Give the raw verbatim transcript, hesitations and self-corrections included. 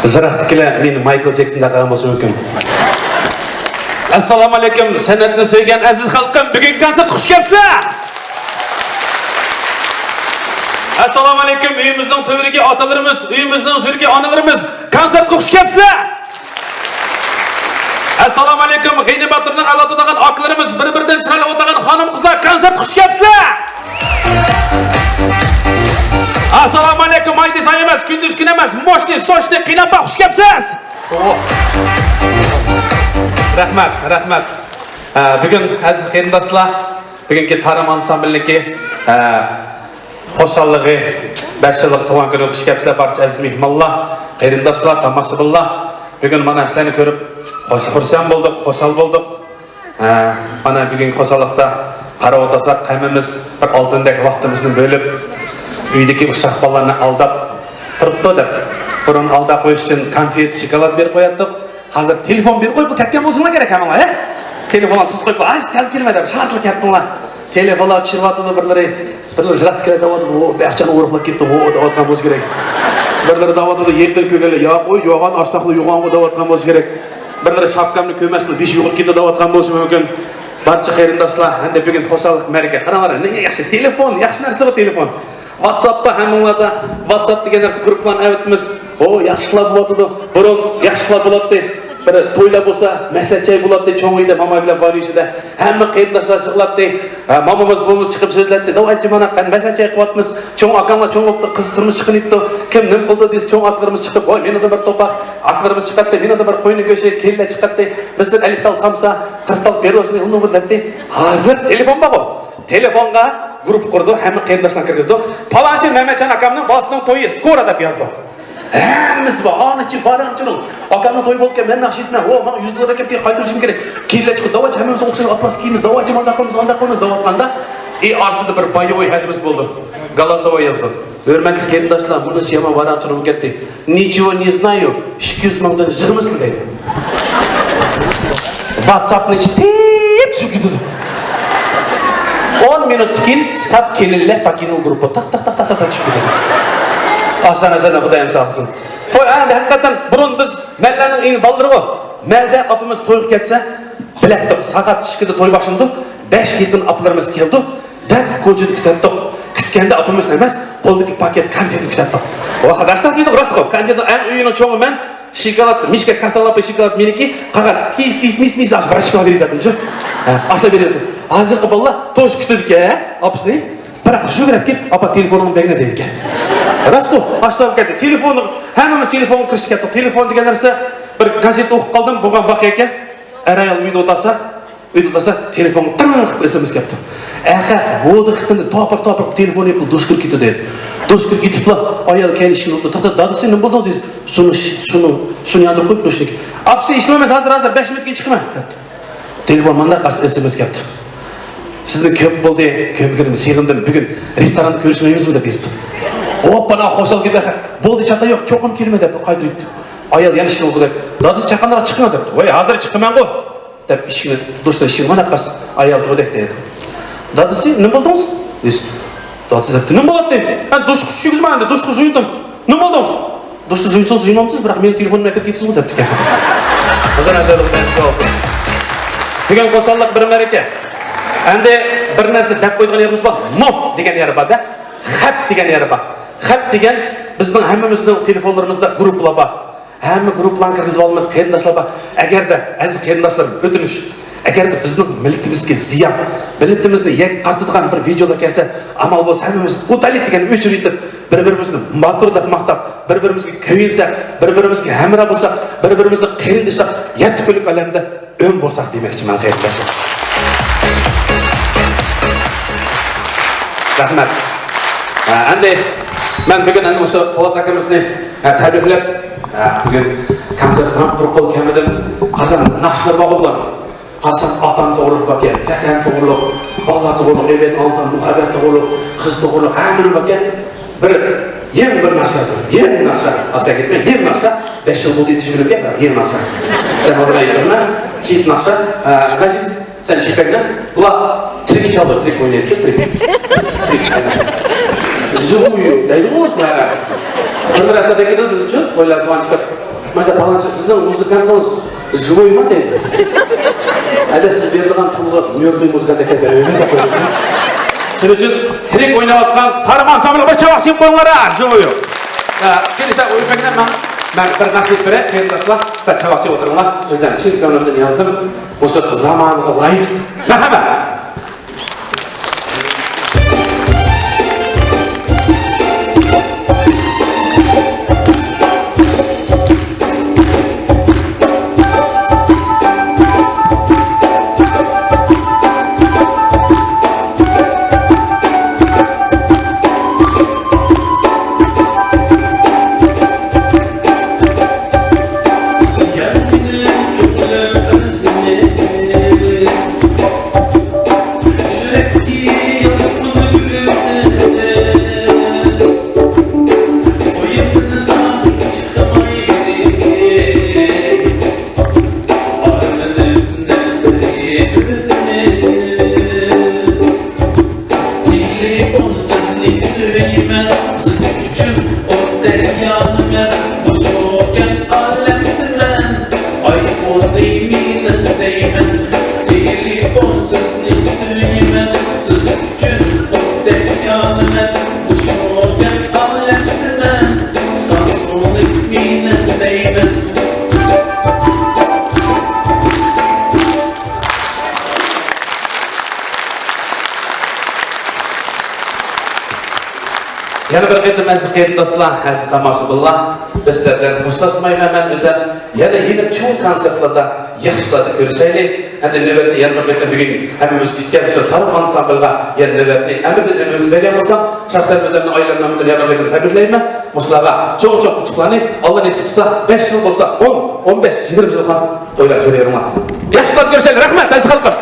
يىراقتىكىلەر مېنى مايكل جېكسون دەپ قالغان بولسا مۇمكىن. ئەسسالامۇ ئەلەيكۇم، سەنئەتنى سۆيگەن ئەزىز خەلقىم، بۈگۈنكى كونسېرتقا خۇش كەپسىلەر! ئەسسالامۇ ئەلەيكۇم، ئۆيىمىزنىڭ تۈۋرۈكى ئاتىلىرىمىز، ئۆيىمىزنىڭ زۈرۈكى ئانىلىرىمىز، كونسېرتقا خۇش كەپسىلەر! ئەسسالامۇ ئەلەيكۇم، غېنى باتۇرنىڭ ئەۋلادى بولغان ئاكىلىرىمىز، بىر-بىرىدىن چىرايلىق ئولتۇرغان خانىم-قىزلار، كونسېرتقا خۇش كەپسىلەر! ئەسسالامۇ ئەلەيكۇم، ئايدى ساي ئەمەس، كۈندۈز كۈن ئەمەس، موشنى، سوشنى قىيناپ باق، خۇش كەپسىز! رەھمەت، رەھمەت. ئە، بۈگۈن ئەزىز قېرىنداشلار، بۈگۈنكى تارىم ئانسامبىلنىڭكى، ئە، خۇشاللىقى، بەش يىللىق تۇغۇلغان كۈنى خۇش كەپسىلەر بارچە ئەزىز مېھمانلار، قېرىنداشلار، تاماشىبىنلار. بۈگۈن مانا سىلەرنى كۆرۈپ خۇش-، خۇرسەن بولدۇق، خۇشال بولدۇق. ھە، مانا بۈگۈنكى خۇشاللىقتا قاراپ ئولتۇرساق، ھەممىمىز بىر ئالتۇندەك ۋاقتىمىزنى بۆلۈپ، ئۆيدىكى ئۇششاق بالىلارنى ئالداپ تۇرۇپتۇ دەپ، بۇرۇن ئالداپ قويۇش ئۈچۈن كونفېت، شوكولاد بېرىپ قوياتتۇق. ھازىر تېلېفون بېرىپ قويۇپ، بۇ كەتكەن بولسىلا كېرەك ھەممىڭلار، ھە؟ تېلېفونلار تۇتۇپ قويۇپ، ئاي، تېز كېلىمەن دەپ، شارتلا كەتتىڭلار. تېلېفونلار چىرىۋاتىدۇ، بىرلىرى، بىرلىرى يىراقتا كېلە دەۋاتىدۇ، ھو، بەخچەن ئورۇقلاپ كەتتى، ھو، دەۋاتقان بولسا كېرەك. بىرلىرى دەۋاتىدۇ، يېقىن كۆرگەنلەر، ياق، ئۇ يوغان، ئاشتاقلا يوغانغۇ دەۋاتقان بولسا كېرەك. بىرلىرى شاپكامنى كۆرمەستىن بېشى يوغىنىپ كېتىدۇ دەۋاتقان بولسا مۇمكىن. بارچە قېرىنداشلار، ھەمدە بۈگۈن خۇشاللىق مەرىكە. قاراڭلار، نېگە ياخشى تېلېفون، ياخشى نەرسە بۇ تېلېفون. ۋاتساپتا ھەممىڭلاردا، ۋاتساپ دېگەن نەرسە گۇرۇپپىلارنى ئەۋەتىمىز. ھو، ياخشى ئىشلار بولۇۋاتىدۇ. بۇرۇن ياخشى ئىشلار بولاتتى. بىر تويلار بولسا، مەسلىھەت چاي بولاتتى، چوڭ ئۆيدە، ماماي بىلەن ۋانيۇ ئىچىدە. ھەممە قېرىنداشلار يىغىلاتتى. ھە، مامىمىز، بوۋىمىز چىقىپ سۆزلەتتى. داۋايچى، مانا، قېنى مەسلىھەت چاي قىلىۋاتىمىز. چوڭ ئاكاڭلار چوڭ بوپتۇ، قىز تۇرمۇش چىقىنىپتۇ. كىم نېمە قىلدى دېسە، چوڭ ئاكىلىرىمىز چىقىپ، ۋاي، مېنىڭدىن بىر توپاق. ئاكىلىرىمىز چىقاتتى، مېنىڭدىن بىر قوينىڭ گۆشى، كېلىنلەر چىقاتتى. بىزدىن ئەللىك تال سامسا، قىرىق تال پىروشنىي ئۇنىڭغا دەپتۇ. ھازىر تېلېفون بارغۇ. تېلېفونغا گۇرۇپپا قۇرىدۇ، ھەممە قېرىنداشلارنى كىرگۈزىدۇ. پالانچى مەمەتجان ئاكامنىڭ بالىسىنىڭ تويى، سكورا دەپ يازىدۇ. ھەممىسى بار، ئانىچى، باراڭچىنىڭ. ئاكامنىڭ تويى بولۇپكەن، مەن ناخشا ئېيتىمەن. ھو، ماڭا يۈز دوللار كەپتىكەن، قايتۇرۇشۇم كېرەك. كېيىنلەر چىقىپ، داۋايچى، ھەممىمىز ئوخشاش ئاتلاس كىيىمىز، داۋايچى، مانداق قىلىمىز، ئانداق قىلىمىز دەۋاتقاندا، ئى ئارىسىدا بىر باياۋاي ھەدىمىز بولدى. گالاسوۋاي يازدى. ھۆرمەتلىك قېرىنداشلار، مۇنۇ يامان ۋاراڭچىلىق بولۇپ كەتتى. نىچېۋو نېزنايو، ئىككى يۈز مىڭدىن يىغمىسىلا دەيدۇ. ۋاتساپنى چىتىپ چۈشۈپ كېتىدۇ. ئون مىنۇتتىن كېيىن ساپ كېلىنلەر پاكىنىڭ گۇرۇپپا تاق، تاق، تاق، تاق، تاق، تاق چۈشۈپ كېتىدۇ. ئاشۇ نەرسىدىن خۇدايىم ساقلىسۇن. توي، ئەمدى ھەقىقەتەن بۇرۇن بىز مەللەرنىڭ ئېڭى بالىلىرىغۇ. مەلدە ئاپىمىز تويغا كەتسە، بىلەتتۇق، سائەت ئىككىدە توي باشلىنىدۇ، بەشكە يېقىن ئاپىلىرىمىز كېلىدۇ. دەپ كوچىدا كۈتەتتۇق. كۈتكەندە ئاپىمىز ئەمەس، قولىدىكى پاكەت كونفېتنى كۈتەتتۇق. ۋاھ، راستلا دېدۇق، راستقۇ. كونفېتنى ئەڭ ئۆينىڭ چوڭى مەن، شوكولاد، مىشكا كاساڭلاپ شوكولاد مېنىكى، قالغان كىس، كىس، مىس، مىس، ئاشۇ بىر شوكولاد بېرىۋېتەتتىمچۇ. ھە، ئاشۇ بېرىۋېتەتتىم. ھازىرقى بالىلار توشۇپ كۈتىدىكەن، ھە، ئاپىسىنى. بىراق يۈگۈرۈپ كېلىپ، ئاپا، تېلېفونۇڭنى بەرگىنە دەيدىكەن. راستقۇ، ئاشۇ كەتتى. تېلېفوننى، ھەممىمىز تېلېفونغا كىرىشىپ كەتتۇق. تېلېفون دېگەن نەرسە، بىر گازېتتا ئوقۇپ قالدىم، بولغان ۋەقەكەن. ئەر-ئايال ئۆيدە ئولتۇرسا، ئۆيدە ئولتۇرسا، تېلېفونغا تىڭ قىلىپ ئېس ئېم ئېس كەپتۇ. ئەخەت، ۋودىخ قىلىپ، تاپىر-تاپىر قىلىپ تېلېفون يېقىپ، دوش كىرىپ كېتىدۇ. دوش كىرىپ كېتىپلا، ئايال كەينى ئىشىكنى ئۇرۇپ، توختا، دادىسى، نېمە بولدىڭىز دېسە، شۇنى، شۇنى، شۇنى ياندۇرۇپ قويۇپ، دوشنى. ئاپىسى، ئىشلىمەيمىز، ھازىر، ھازىر، بەش مىنۇتتىن كېيىن چىقىمەن، دەپتۇ. تېلېفون مانداق ئاز ئېس ئېم ئېس كەپتۇ. سىزنى كۆپ بولدى، كۆرمىگىنىمگە سېغىندىم، بۈگۈن رېستوراندا كۆرۈشمەيمىزمۇ دەپ يېزىپتۇ. ھوپپانا، خۇشال گېپى، بولدى، چاتا يوق، چوقۇم كېلىمەن دەپتۇ، قايتۇرۇپ. ئايال يەنە ئىشىكنى ئۇرغۇدەك، دادىسى چاققاندا چىقىمەن دەپتۇ. ۋاي، ھازىر چىقىمەنغۇ دەپ ئىشىكنى، دوشنىڭ ئىشىكىنى مانداق قاس، ئايال تۇرغۇدەك دەيدۇ. دادىسى، نېمە بولدىڭىز؟ دېسە، دادىسى دەپتۇ، نېمە بولاتتى؟ ھە، دوشقا چۈشۈرگۈزمە ئەمدى، دوشقا جۇيدۇم. نېمە بولدۇڭ؟ دوشنى جۇيسىڭىز جۇيمامسىز، بىراق مېنىڭ تېلېفونۇمنى ئەكىرىپ كېتىسىزغۇ دەپتىكەن. بۈگۈن خۇشاللىق بىر مەرىكە. ئەمدى بىر نەرسە دەپ قويىدىغان يېرىمىز بار. نو دېگەن يەر بار-دە. خەپ دېگەن يەر بار. خەپ دېگەن بىزنىڭ ھەممىمىزنىڭ تېلېفونلىرىمىزدا گۇرۇپپىلار بار. ھەممە گۇرۇپپىلارنى كىرگۈزۈپ ئالىمىز، قېرىنداشلار بار. ئەگەردە، ئەزىز قېرىنداشلىرىم، ئۆتۈنۈش، ئەگەردە بىزنىڭ مىللىتىمىزگە زىيان، مىللىتىمىزنى يەرگە تارتىدىغان بىر ۋىدېئولار كەلسە، ئامال بولسا ھەممىمىز ئۇتالىت دېگەن ئۆچۈرۈۋېتىپ، بىر-بىرىمىزنى ماتۇر دەپ ماختاپ، بىر-بىرىمىزگە كۆيۈنسەك، بىر-بىرىمىزگە ھەمراھ بولساق، بىر-بىرىمىزنى قېرىنداشلاپ، يەتتە كۈنلۈك ئالەمدە ئۆم بولساق دېمەكچىمەن، قېرىنداشلار. رەھمەت. ھە، ئەمدى مەن بۈگۈن ئەنە مۇشۇ پولات ئاكىمىزنى، ھە، تەبرىكلەپ، ھە، بۈگۈن كونسېرتقا قۇرۇق قول كەلمىدىم. قارىسام، ناخشىلار بارغۇ بۇلارنىڭ. قارىسام، ئاتام توغرۇلۇق باركەن، ۋەتەن توغرۇلۇق، بالىلار توغرۇلۇق، ئەبەت ئاڭلىسام، مۇھەببەت توغرۇلۇق، قىز توغرۇلۇق، ھەممىنىڭ باركەن. بىر يېڭى بىر ناخشا يازدىم. يېڭى ناخشا. ئاستا كەتمە، يېڭى ناخشا. بەش يىل بولدى ئېيتىشىم بىلەن گەپ، يېڭى ناخشا. سەن ھازىر ئېيتتىڭمۇ؟ خىت ناخشا. ئە، ئەزىز، سەن چېكىپ بەرگىنە. بۇلار تىرىك چالىدۇ، تىرىك ئوينايدۇ، تىرىك. تىرىك. زۇۋۇيۇ دەيدىغۇ ئۇلار. بىر نەرسە دەپ كېتىدۇ بىز ئۈچۈن، تويلار زۇۋان چىقىپ. مەسىلەن، پالانچى، بىزنىڭ مۇزىكانتىمىز ژىۋويما دەيدۇ. ئەدە سىز بېرىدىغان پۇلغا مۆرتۇي مۇزىكانت ئەكەپ بېرەلمەيدۇ. شۇنىڭ ئۈچۈن تىرىك ئويناۋاتقان تارىم ئانسامبىلغا بىر چاۋاك چېلىپ قويۇڭلار، ھە، ژىۋويو. ھە، كېلىسە ئويۇن بەگنە مەن، مەن بىر نەشىد بېرەي، قېرىنداشلار، سىلەر چاۋاك چېلىپ ئولتۇرۇڭلار. ئۆزۈم چىن كۆڭلۈمدىن يازدىم. مۇشۇ زامانغا لايىق. مەرھەمەت. تېلېفون سىزنى سۆيىمەن، سىز ئۈچۈن ئوتتەك يانىمەن، بوشلۇقكەن ئالەمدە مەن، ئايفون دەيمەن، دەيمەن، تېلېفون سىزنى سۆيىمەن، سىز ئۈچۈن ئوتتەك يانىمەن، بوشلۇقكەن ئالەمدە مەن، سامسۇڭلۇق مېنىڭ دەيمەن. يەنە بىر قېتىم ئەزىز قېرىنداشلار، ئەزىز تاماشىبىنلار، بىز سىلەر بىلەن خوشلاشمايمەن مەن ئۆزۈم. يەنە يېڭى چوڭ كونسېرتلاردا، ياخشىلاردا كۆرۈشەيلى. ئەمدى نۆۋەتنى يەنە بىر قېتىم بۈگۈن ھەممىمىز كۈتكەن شۇ تارىم ئانسامبىلغا يەنە نۆۋەتنى ئەمدى ئۆزىمىز بەرگەن بولسام، شەخسەن ئۆزۈمنى ئايلانمامدىن يەنە بىر قېتىم تەبرىكلەيمەن. مۇشۇلارغا چوڭ-چوڭ ئۇتۇقلارنى، ئاللا نېسىپ قىلسا، بەش يىل بولسا، ئون، ئون بەش، يىگىرمە يىلغا تويلاپ يۈرۈۋېرىڭلار. ياخشىلاردا كۆرۈشەيلى. رەھمەت، ئەزىز خەلقىم.